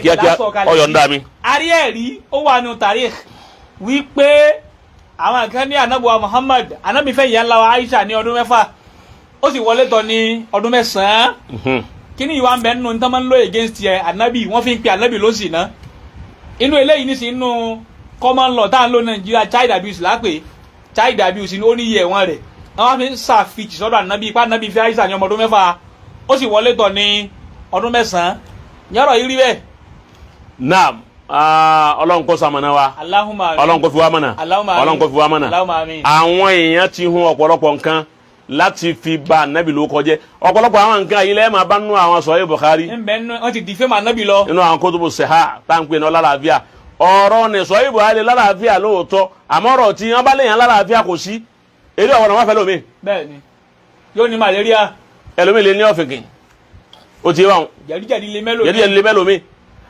Kíákíá, Lásọ̀kalẹ̀. ọ̀yọ̀ǹda mi. Arí ẹ̀rí ó wà nù tarikh wípé àwọn kan ní anabuwa Muhammad, anabi fẹ́ ìyá ńlá wa Aisha ní ọdún 6, ó sì wọlé tọ̀ ní ọdún 9. Kíní ìwà ń bẹ nínú nítorí máa ń lò against ẹ anabi, wọ́n fi ń pe anabi ló sì ná inú eléyìí ní sí inú common law tá à ń lò Nàìjíríà. Child abuse lápè, child abuse ni ó ní iye ẹ̀wọ̀n rẹ̀. Wọ́n fi ń ṣàfihàn sọ́dọ̀ anabi ipá anabi fẹ́ Aisha ní ọmọ ọdún 6, ó sì wọlé tọ̀ ní ọdún 9. Yọ̀rọ̀ yìí rí bẹ́ẹ̀? Naam, Ọlọ́run kó ṣamọ̀nà wa. Allahumma amin. Ọlọ́run kó fi wá mọ̀nà. Allahumma amin. Ọlọ́run kó fi wá mọ̀nà. Allahumma amin. Àwọn èèyàn ti hun ọ̀pọ̀lọpọ̀ nǹkan láti fi ba anabi ló kọjẹ́. Ọ̀pọ̀lọpọ̀ àwọn nǹkan yìí lẹ́ẹ̀ máa bá nínú àwọn sọ̀rọ̀ Bukhari. Ń bẹ nínú, wọ́n ti di fẹ́ẹ́ anabi lọ. Nínú àwọn kótópò sèhá táǹpé ní ọlálàáfíà, ọ̀rọ̀ ní sọ̀rọ̀ Bukhari lálàáfíà lóòótọ́, àmọ́ ọ̀rọ̀ tí wọ́n bá léèyàn lálàáfíà kò sí eré ọ̀rọ̀ wọn fẹ́ lómi. Bẹ́ẹ̀ ni, yóò ní malaria. Ẹlòmíì lè ní ọ̀fìnkìn, ó ti yé wọn. Jẹ̀díjẹ̀dí lè mẹ́lò. Yẹ́dí yẹ́dí lè mẹ́lòmíì,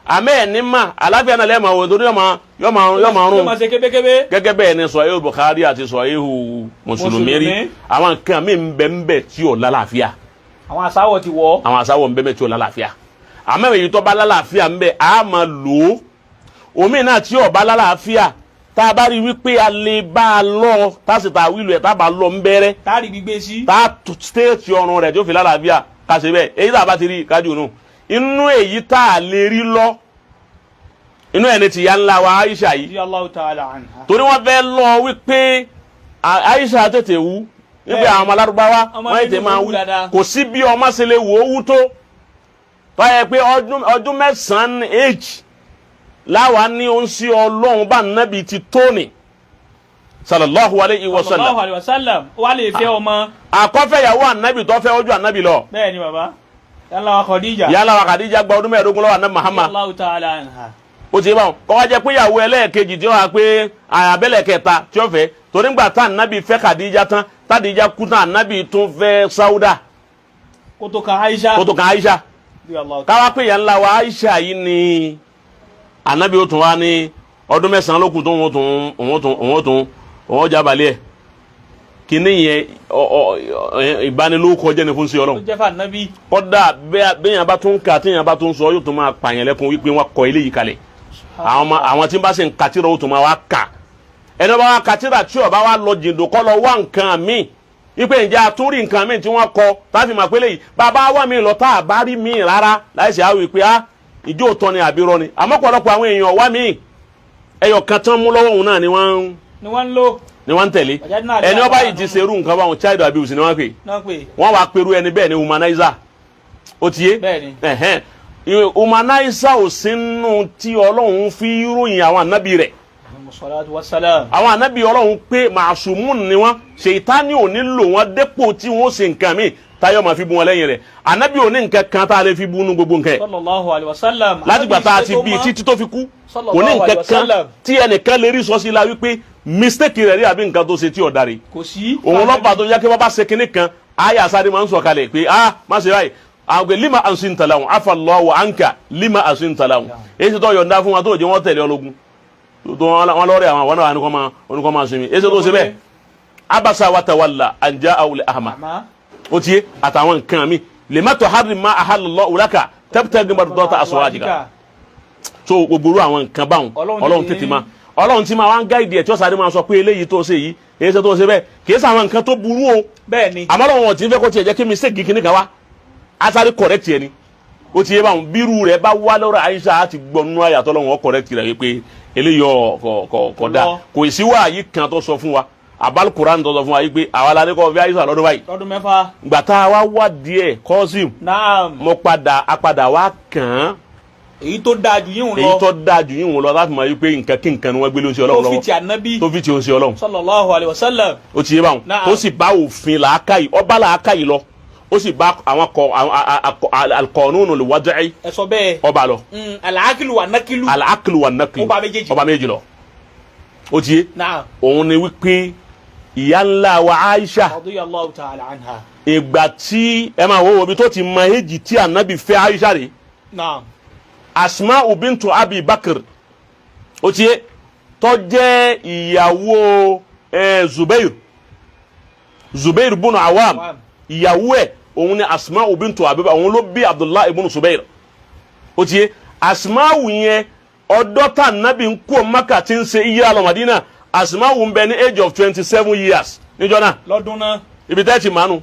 àmẹ́ ẹ̀ ní mà àlàáfíà náà lẹ́ẹ̀ma wò torí yọ́ọ́ máa yóò rún. Máa ṣe kébékébé. Gẹ́gẹ́ bẹ́ẹ̀ ni sọ̀híhù Bukhari àti sọ̀híhù Mùsùlùmí rí. Mùsùlùmí. Àwọn nǹkan mi ń bẹ ń bẹ tí ò lálàáfíà. Àwọn àsáwọ̀ ti wọ̀. Àwọn àsáwọ̀ ń bẹ bẹ tí ò lálàáfíà, àmọ́ èyí tó bá lálàáfíà ń bẹ, á máa lò ó. Omi náà tí ò bá lálàáfíà, tá a bá rí wípé a lè bá a lọ, tá a sì ta wílò ẹ̀, tá a bá lọ ń bẹ́rẹ́, táàrí gbígbé sí. tá a stéètì ọrùn rẹ̀ tí ó fi lálàáfíà, ká ṣe bẹ́ẹ̀. Èyí tá a bá ti rí kájú nù inú, èyí tá a lè rí lọ inú ẹni tí ya ńlá wa Aisha yìí. Radiyallahu ta'ala anha. Torí wọ́n fẹ́ lọ wípé Aisha tètè wú wípé àwọn ọmọ alárúbáwá ọmọ wọ́n tètè nínú máa wú wú dáadáa. Kò sí bí ọmọ ṣe lè wò ó wú tó tọ́yẹ pé ọdún 9 age láwa ní ó ń sí Ọlọ́run bá nábì ti tóní sallallahu alayhi wa Sallallahu sallam. alayhi wa sallam, ó wá lè fẹ́ ọmọ. Àkọ́fẹ́yàwó ànábì tó fẹ́ ojú ànábì lọ. Bẹ́ẹ̀ ni, bàbá yálà wa Khadija. Yálà wa Khadija gba ọdún 15 lọ́wọ́ ànábì Muhammad. Radiyallahu ta'ala anha. Ó ti báwọn kọ́ wá jẹ́ pé ìyàwó ẹlẹ́ẹ̀kejì tí ó wà pé àbẹ́lẹ̀ kẹta tí ó fẹ́, torí ńgbà tá ànábì fẹ́ Khadija tán, tádìjà kú tán, ànábì tún fẹ́ Sáúdà. Kó tó kan Aisha. Kó tó kan Aisha. Radiyallahu Káwá pé ìyá ńlá wa Aisha yìí ni ànábì ó tún wá ní ọdún 9 ló kù tó òun tún òun tún òun tún òun jábàlẹ̀ ẹ̀ kíní yẹn ọ ọ ìbanilórúkọ jẹ́ ni fún sí tó Ọlọ́run. Jẹ́ fún ànábì. Kọ́dà bẹ́yàn bá tún kà, téèyàn bá tún sọ, yóò tún máa pààyàn lẹ́kùn wípé wọ́n kọ eléyìí kalẹ̀. Àwọn ọmọ àwọn tí ń bá sì ń katira, ó tún máa wá kà. Ẹni bá wá katira tí ó bá wá lọ jìndó kọ́ lọ wá nǹkan míì wípé ǹjẹ́ àtúrí nǹkan míì tí wọ́n kọ táfi máa pélé yìí bàbá wà mí lọ tá a bá rí míì rárá láìsí àwọn wípé á ìjó òtọ́ ni àbí rọ ni. Àmọ́ pọ̀lọpọ̀ àwọn èèyàn wá míì, ẹyọ kan tán mú lọ́wọ́ òun náà ni wọ́n ń Ni wọ́n ń lò. ni wọ́n ń tẹ̀lé. Ẹni ọba yìí ti ṣerú nǹkan báwọn, child abuse ni wọ́n pè. Náà pè. Wọ́n wá pẹ̀lú ẹni bẹ́ẹ̀ ni humanizer, ó ti yé? Bẹ́ẹ̀ ni. Ẹ̀hẹ́n. Humanizer ò sínú tí Ọlọ́run fi ròyìn àwọn ànábì rẹ̀. Salatu wassalam. Àwọn ànábì Ọlọ́run pé màsùmùn ni wọ́n, ṣèyítánì ò ní lò wọ́n dépò tí wọ́n ṣe nǹkan míì táyọ̀ máa fi bú wọn lẹ́yìn rẹ̀. Ànábì ò ní nǹkan kan tá a lè fi bú nu gbogbo nǹkan ẹ̀. Sallallahu alayhi wa sallam. Látìgbà tá a ti bí títí tó fi kú, kò ní nǹkan kan tí ẹnìkan lè rí sọ sí la wípé mistake rẹ̀ rí àbí nǹkan tó ṣe tí ò darí. Kò sí. Òun lọ́pàá tó yẹ kí wọ́n bá ṣe kinní kan, àyà sáré máa ń sọ kalẹ̀ pé ah, má ṣe báyìí. Àwọn lima asinta lahum afallahu anka lima asinta lahum, èyí tó yọ̀ǹda fún wa tó jẹ́ wọ́n tẹ̀lé ọlọ́gun tó wọn lọ́rẹ̀ àwọn náà wọn kọ́ máa sinmi, èyí tó ṣe bẹ́ẹ̀, abasa wa tawalla an ja'ahu al-a'ma. Àmọ́. Ó ti yé àtàwọn nǹkan mi lima tuharrim ma ahallallahu laka tabtaghi mardata azwajika. So gbogbo irú àwọn nǹkan báwọn, Ọlọ́run tètè máa, Ọlọ́run tí máa wá ń guide ẹ̀ tí ó sáré máa sọ pé eléyìí tó ṣe yìí, èyí tó ṣe bẹ́ẹ̀, kì í ṣe àwọn nǹkan tó burú o. Bẹ́ẹ̀ ni. Àmọ́ Ọlọ́run wọn ti ń fẹ́ kó tiẹ̀ jẹ́ kí mistake kìíní kan wá, á sáré correct yẹn ni. Ó ti yé báwọn, bírú rẹ̀ bá wá lọ́rọ̀ Aisha, á ti gbọ́ nínú àyàtọ̀ Ọlọ́run wọn correct rẹ̀ wípé eléyìí ọ̀ kọ̀ kọ̀ da. Lọ. Kò sí wáyé kan tó sọ fún wa abal Quran tó sọ fún wa yìí pé àwa la ní kọ́ fi Aisha lọ́dún báyìí. Lọ́dún 6. Gbà tá a wá wá díẹ̀ kọ́sìm. Naam. Mo padà apadà wá kàn án. Èyí tó dáa jù yín lọ. Èyí tó dáa jù yín lọ láti mọ̀ wípé nǹkan kí nǹkan ni wọ́n gbé ló ń ṣe tó Ọlọ́run fi lọ́wọ́ ti ànábì. Tó fi ti ń ṣe Ọlọ́run. Sallallahu alayhi wa sallam. Ó ti yé báwọn. Naam. Tó sì bá òfin làákàyè, ọba làákàyè lọ, ó sì bá àwọn kọ al-qanun al-wad'i. Ẹ sọ bẹ́ẹ̀. Ọba lọ. Alaakilu wa nakilu. Al-aqlu wan-naqlu. Ó bá méjèèjì. Ọba méjì lọ, ó ti yé. Naam. Òun ni wípé ìyá ńlá wa Aisha, Radiyallahu ta'ala anha. Ìgbà tí ẹ máa wo omi tó ti mọ èjì tí ànábì fẹ́ Aisha rè. Naam. Asma bintu Abi Bakr, ó ti yé, tó jẹ́ ìyàwó Zubair, Zubair bunu Awam. Awam. Ìyàwó ẹ̀ òun ni Asma bintu Abi Bakr, òun ló bí Abdullahi ibn Zubair. Ó ti yé, Asma'u yẹn, ọdọ́ tá nábì ń kó Maka tí ń ṣe iye lọ Madina, Asma'u ń bẹ ní age of 27 years níjọ́ náà. Lọ́dún náà. Ibi tẹ́ ti mánu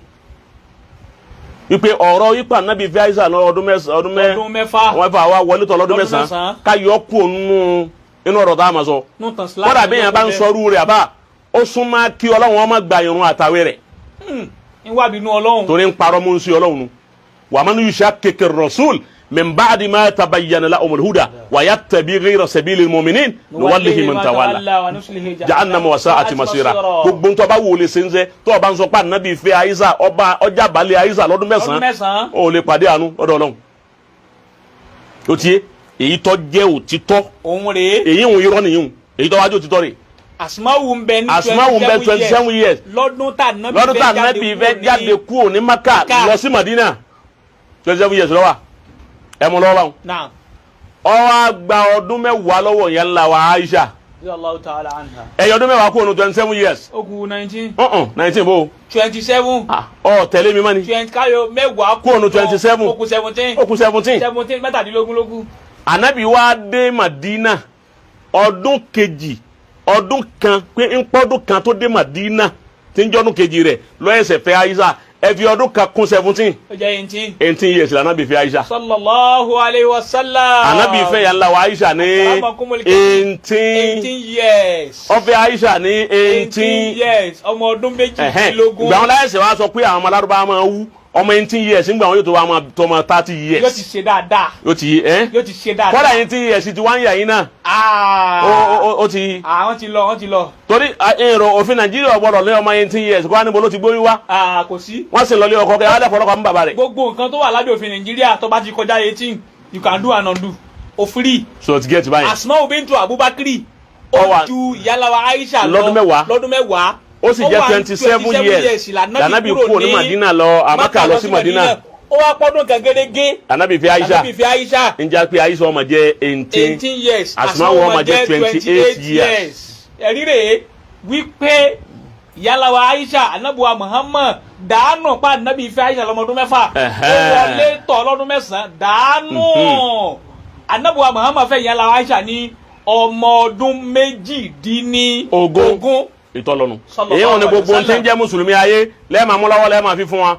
wípé ọ̀rọ̀ yípa nábì fi Aisha lọ ọdún mẹ́sàn ọdún mẹ́ ọdún 6. Wọ́n fà wá wọlé tọ̀ lọ́dún Lọ́dún 9. 9. Ká yọ kú nínú inú ọ̀rọ̀ tá a máa sọ. Nù tàn sílámù. Kódà bí yẹn bá ń sọrú rẹ̀, àbá ó súnmọ́ kí Ọlọ́run ọmọ gba irun àtàwé rẹ̀. Ń wá bínú Ọlọ́run. Torí ń parọ́ mú ń sí Ọlọ́run nu. Wa man yushakkiki rasul min ba'di ma tabayyana lahumul huda wa yattabi ghayra sabilil mu'minin nuwallihi man tawalla wa nuslihi jahannama wa sa'ati masira. Gbogbo ntọ́ bá wò lè ṣe ń sẹ́ tó o bá ń sọ pé ànábì fẹ́ Aisha, ọba ọjà balẹ̀ Aisha lọ́dún Lọ́dún 9, 9. ó lè pàdé àánú lọ́dọ̀ Ọlọ́run. Ó ti yé, èyí tó jẹ́ òtítọ́. Òun rèé. Èyí ń irọ́ nìyí, èyí tó wájú òtítọ́ rè. Asma'u ń bẹ ní Asma'u ń bẹ 27 years. Lọ́dún tá nábì Lọ́dún tá ànábì fẹ́ jáde kúrò ní Maka Maka. lọ sí Madina, 27 years lọ́wọ́ ẹ mú lọ́wọ́ báwọn. Naam. Ó wá gba ọdún 10 lọ́wọ́ yẹn ńlá wa Aisha. Radiyallahu ta'ala anha. Ẹ̀yọ ọdún 10 kúrò ní 27 years. Ó kù 19. Ọ̀hún, 19 bó. 27. Ọ tẹ̀lé mi mọ́ ni. 20 káyọ̀ 10. Kúrò ní 27. Ó kù 17. Ó kù 17. 17, 17 ló kù. Ànábì wá dé Madina ọdún kejì, ọdún kan pé ń pọ́dún kan tó dé Madina tí ń jọ́dún kejì rẹ̀ lọ́yẹ̀sẹ̀ fẹ́ Aisha. Ẹ fi ọdún kan kún 17. Ó jẹ́ 18. 18 years lànàbì fẹ́ Aisha. Sallallahu alayhi wa sallam. Ànábì fẹ́ yàrá wa Aisha ní Akramakumul karim. 18. 18 years. Ó fẹ́ Aisha ní 18 18 years, ọmọ ọdún ẹ̀hẹ́n. 18. Ìgbà wọn láyẹ̀sẹ̀ wá sọ pé àwọn ọmọ alárúbá máa wú ọmọ 18 years, ńgbà wọn yóò tó wá máa tó ọmọ 30 Yóò ti years. ṣe dáadáa. Yóò ti ẹ́. Yóò ti ṣe dáadáa. Kọ́dà 18 years ti wá ń yà yín náà. Ó ti Àwọn ti lọ, wọ́n ti lọ. Torí èrò òfin Nàìjíríà gbọ́dọ̀ lé ọmọ 18 years kó wá níbo ló ti gbóyún wá. Ah, kò sí. Wọ́n sì lọ lé ọkọ kẹ́ wọ́n lẹ́kọ̀ọ́ lọ́kọ̀ mú bàbá rẹ̀. Gbogbo nǹkan tó wà lábẹ́ òfin Nàìjíríà, tó bá ti kọjá 18, you can do and undo, o free. So ti get báyìí. Asma'u bintu Abubakar, Ó ó wà- ju ìyáláwa Aisha lọ Lọ́dún 10. Lọ́dún 10. Ó sì jẹ́ wà ní 27 years lànàbì kúrò ní Madina lọ Àmàkà lọ sí Madina. Ó wá pọ́dún kan gẹ́gẹ́. Lànàbì fi Aisha. Lànàbì fi Aisha. Ń já pé Aisha ọmọ jẹ́ 18. 18 years. Asma'u ọmọ jẹ́ 28 years. Ẹ̀rí rèé wípé ìyáláwa Aisha, anabuwa Muhammad dàánù pa anabi fẹ́ Aisha lọ́mọdún 6. Ó wọlé tọ̀ lọ́dún 9 dàánù. Anabuwa Muhammad fẹ́ ìyáláwa Aisha ní ọmọ ọdún 18. Ogún. Ìtọ́lọ́nu. Sallallahu Èyí wọn ni alaihi gbogbo ohun tí ń wasallam. jẹ́ mùsùlùmí ayé lẹ́ẹ̀ma mú lọ́wọ́, lẹ́ẹ̀ma fi fún wa.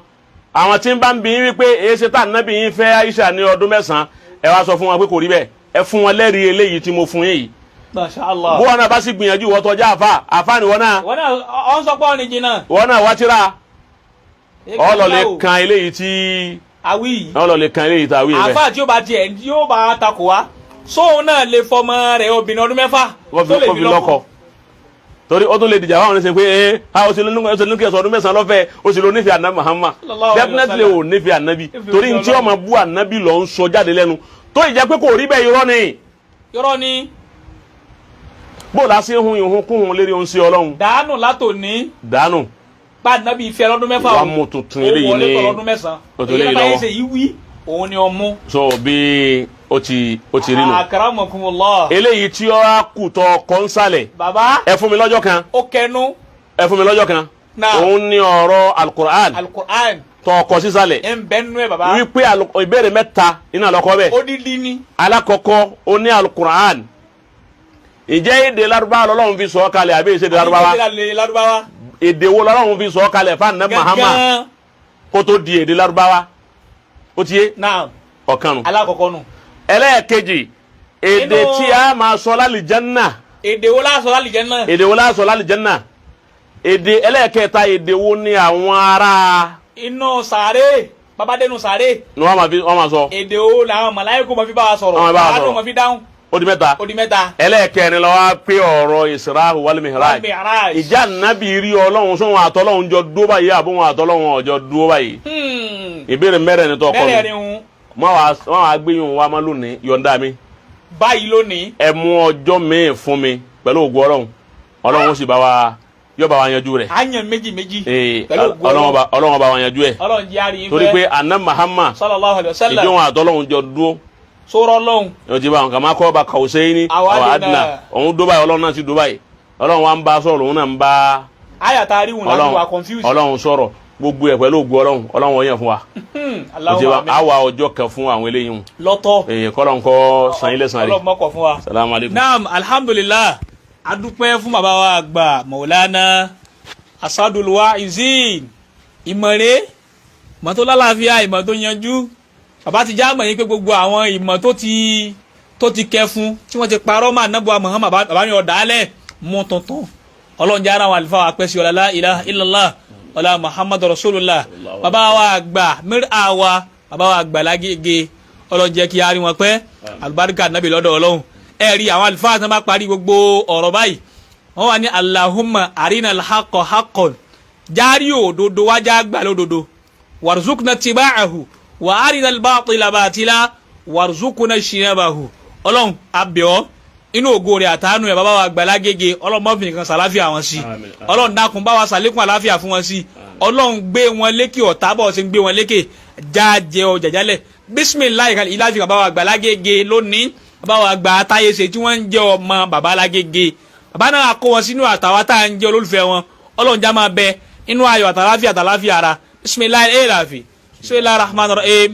Àwọn tí ń bá ń bí yín wípé èyí ṣe tá ànábì yín fẹ́ Aisha ní ọdún 9, ẹ wá sọ fún wọn pé kò rí bẹ́ẹ̀. Ẹ fún wọn lẹ́rìí eléyìí tí mo fún yín yìí. Masha Allah. Bó wọn náà bá sì gbìyànjú, ìwọ tọjá àfa àfa ni wọn náà. Wọn náà ọ ń sọ pé ọ̀nì jìnnà. Wọn náà wá tíra ọlọ́lẹ̀ kan eléyìí tí Àwí yìí. Ọlọ́lẹ̀ kan eléyìí tí a wí rẹ̀. Àfa tí ó bá tiẹ̀ yóò bá takò wá, sóun náà lè fọmọ rẹ̀ obìnrin ọdún 6 tó lè kó fi fi lọ́kọ, torí ó tún lè dìjà fáwọn oníṣẹ́ pé ẹ a ó sì lóní kí ẹ̀sọ́ ọdún 9 lọ́fẹ̀ẹ́, ó sì ló nífẹ̀ẹ́ ànábì Muhammad. Sallallahu alaihi Definitely wasallam. ò nífẹ̀ẹ́ ànábì. Ìfẹ́ Torí òfin ní tí Ọlọ́run. ọmọ bú ànábì lọ ń sọ jáde lẹ́nu tó ìjẹ́ pé kò rí bẹ́ẹ̀, irọ́ ni. Irọ́ ni. Bó la ṣe ń hun ìhun kúhun lérí ohun sí Ọlọ́run. Dànù látòní. Dànù. Pa ànábì ìfẹ́ lọ́dún 6. Wàá mú tuntun eléyìí Ó wọlé ní tọ̀ lọ́dún 9. o tó eléyìí Èyí lọ́wọ́. ṣe yí wí òun ni ọmú. So bí ó ti rí nù. Akramakumullah. Eléyìí tí ó á kù tọ kọ́nsálẹ̀. Bàbá. Ẹ fún mi lọ́jọ́ kan. Ó kẹnu. Ẹ fún mi lọ́jọ́ kan. Náà. Òun ní ọ̀rọ̀ alukur'an Alukur'an tọ ọkọ sísàlẹ̀. Ẹ̀ ń bẹ́ nínú ẹ̀, bàbá. Wípé ìbéèrè mẹ́ta iná lọ́kọ́ bẹ́ẹ̀. Odidi ni. Alákọ̀ọ́kọ́, ó ní alukur'an, ìjẹ́ èdè Lárúbáwá lọ́lọ́run fi sọ ọ́ kalẹ̀ àbí èsè èdè Lárúbáwá? Èdè Lárúbáwá. Èdè wo lọ́lọ́run fi sọ ọ́ kalẹ̀ fún àná Muhammad Gángan. kó tó di èdè Lárúbáwá? Ó ti yé. Náà. Ọ̀kan nù. Alákọ̀ọ́kọ́ nù. Ẹlẹ́ẹ̀kejì, èdè tí a máa sọ lálìjánnà. Èdè wo la sọ lálìjánnà? Èdè wo la sọ lálìjánnà? Èdè ẹlẹ́ẹ̀kẹta, èdè wo ni àwọn ará Inú sàárè, bàbá dénú sàárè, ni wọ́n máa fi wọ́n máa sọ? Èdè wo làwọn màláíkà máa fi bá wa sọ̀rọ̀? Wọ́n máa bá wa Àwọn sọ̀rọ̀. máa fi dáhùn. Ó di mẹ́ta. Ó di mẹ́ta. Ẹlẹ́ẹ̀kẹrin ló wá pé ọ̀rọ̀ Isra wal Mi'raj. Wal Mi'raj. Ìjà nábì rí Ọlọ́run, sóhun àtọ́lọ́hun jọ dúró báyìí àbóhun àtọ́lọ́hun ọjọ́ dúró báyìí? Ìbéèrè mẹ́rẹ̀ ni tó kọ́ mi. Mẹ́rẹ̀ẹ̀rin ń. Wọ́n wàá gbé yín wá má lónìí, yọ̀ǹda mi. Báyìí lónìí. Ẹ mú ọjọ́ míì fún mi pẹ̀lú ògùn Ọlọ́run. Ọlọ́run ó sì bá wa yóò bá wa yanjú rẹ̀. Á yàn méjì méjì. Ee, Pẹ̀lú ògùn Ọlọ́run Ọlọ́run bá wa yanjú ẹ̀. Ọlọ́run jẹ́ àríyìn. Torí pé àná Mahama Sallallahu alaihi wasallam. ìjọ wọn àtọ́lọ́hun jọ dúró. Sọ̀rọ̀ Ọlọ́run. Yóò ti bá wọn kàmá kọ́ ba kàwé ní Àwa àwọn adìnà. adìnà òun dó báyìí, Ọlọ́run náà ti dó báyìí, Ọlọ́run wa ń bá sọ̀rọ̀, òun náà ń bá Àyà tá a rí wọn láti wà Ọlọ́run confused. Ọlọ́run sọ̀rọ̀. Gbogbo ẹ̀ pẹ̀lú ògùn Ọlọ́run, Ọlọ́run ó yàn fún wa. Ó ti Allahumma wá amin. á wá ọjọ́ kan fún àwọn eléyìí hùn. Lọ́tọ̀. Èyí kọ́lọ́n kọ́ san ilé san rè. Ọlọ́run mọ́kọ̀ fún wa. Salamu aleykum. Naam, alhamdulillah, adúpẹ́ fún bàbá wa àgbà Maulana Asadul Waizin. Ìmọ̀re, ìmọ̀ tó lálàáfíà, ìmọ̀ tó yanjú, bàbá ti já mọ̀ yín pé gbogbo àwọn ìmọ̀ tó ti kẹ́ fún tí wọ́n ti parọ́ máa nábọ̀ Muhammad, bàbá ní ọ̀dàálẹ̀ mú tuntun. Ọlọ́run jẹ́ ara àwọn àlùfáà wa pẹ́ sí ọ̀la la ilaha illallah, ọ̀la Muhammadu rasulullah. Bàbá wa àgbà mìíràn wa, bàbá wa àgbà lágége, Ọlọ́run jẹ́ kí a rí wọn pẹ́, àlùbáríkà nábì lọ́dọ̀ Ọlọ́run. Ẹ rí àwọn àlùfáà tí wọ́n bá parí gbogbo ọ̀rọ̀ báyìí, wọ́n wà ní Allahumma arina alhaqqa haqqan, járí òdodo wájà gbà lódodo, warzuqna tiba'ahu, wa arina albatila batila, warzuqna shinabahu. Ọlọ́run abẹ́ọ́ inú ògo rẹ̀ àtàánú ẹ̀, bàbá wa àgbà lágége, Ọlọ́run mọ́fìn nìkan sàláfíà wọn sí. Àmín. Ọlọ́run dákun, bá wa sàlékún àláfíà fún wọn sí. Ọlọ́run gbé wọn lékè ọ̀tá bọ̀ ṣe ń gbé wọn lékè jáde ọjà jálẹ̀. Bisimilayi kan ìlàfi bàbá wa àgbà lágége lónìí, bàbá wa àgbà àtàyèsè tí wọ́n ń jẹ́ ọmọ bàbá lágége, bàbá náà kó wọn sínú àtàwọn tá à ń jẹ́ olólùfẹ́ wọn. Ọlọ́run já máa bẹ inú ayọ̀ àtàláfíà àtàláfíà ara. Bisimilayi ilafi, bisimilayi rahman rahim,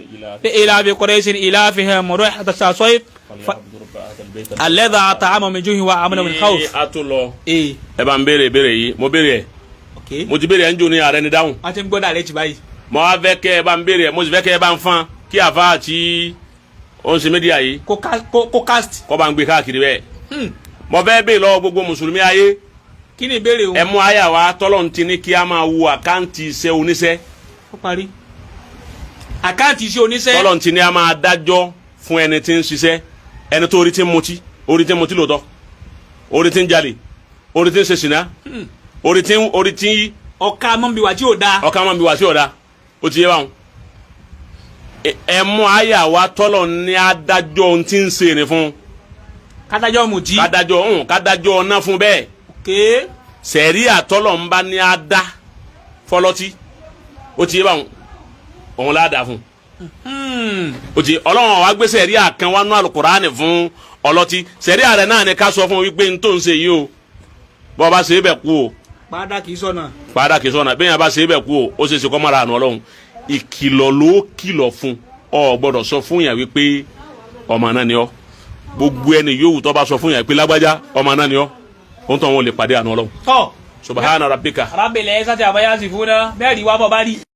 ilafi quraisin ilafihim ruhata sasoy alladha at'ama min juhin wa amana min khawf. Ní a tó lọ, Ee. ẹ bá ń béèrè ìbéèrè yìí, mo béèrè ẹ. Ok. Mo ti béèrè ẹ ń jò ní ààrẹ ni dáhùn. Wọ́n ti ń gbọ́ dàrẹ́ jù báyìí. Mo wá fẹ́ kẹ́ ẹ bá ń béèrè ẹ, mo sì fẹ́ kẹ́ ẹ bá ń fán kí àfa àti òun ṣe media yìí kó cast. Kọ́ bá ń gbé káàkiri bẹ́ẹ̀. Mo fẹ́ béèrè lọ́wọ́ gbogbo mùsùlùmí ayé. Kí ni ìbéèrè o? Ẹ mú àyà wa tọ́lọ́run ti ní kí a máa wo account iṣẹ́ oníṣẹ́. Ó parí, account iṣẹ́ oníṣẹ́. Tọ́lọ́run ti ní a máa dájọ́ fún ẹni tí ń ṣiṣẹ́, ẹni tó orí tí ń mutí, orí tí ń mutí lóòótọ́, orí tí ń jalè, orí tí ń ṣe ṣìnà, orí tí ń Ọ̀ka mọ́nbiwá tí ò dáa. Ọ̀ka máa ń bi wá sí ọ̀dà, ó ti yé báwọn. Ẹ mú àyà wa tọ́lọ̀ ní adájọ́ ohun tí ń ṣe ni fún. Kádájọ́ mutí. Kádájọ́ ọ̀hún, kádájọ́ ọ̀nà fún bẹ́ẹ̀. Ok. Sẹ̀ríà tọ́lọ̀ ń bá ní adá fọlọ́tí, ó ti yé báwọn, òun láàdá fún. Ó ti Ọlọ́run wa gbé sẹ̀ríà kan wá nú Àlùkùránì fún ọlọ́tí. Sẹ̀ríà rẹ̀ náà ni ká sọ fún wípé n tó ń ṣe yìí o, bọ́ ọ bá ṣe é bẹ̀ kú o. Padà kì í sọ̀nà. Padà kì í sọ̀nà. Bẹ́ẹ̀ yẹn bá ṣe é bẹ̀ kú o, ó ṣe é ṣe kọ́ mọ́ra àánú Ọlọ́run. Ìkìlọ̀ ló kìlọ̀ fún ọ. Gbọ́dọ̀ sọ fún yàn wípé ọmọ náà ni ọ. Gbogbo ẹni yòówù tó bá sọ fún yàn pé lágbájá ọmọ náà ni ọ, ó ń tọ́ wọn lè pàdé àánú Ọlọ́run. Tọ́. Subhana rabbika. Rabbil izzati amma yasifuna, bẹ́ẹ̀ rí wa bọ̀ bá rí.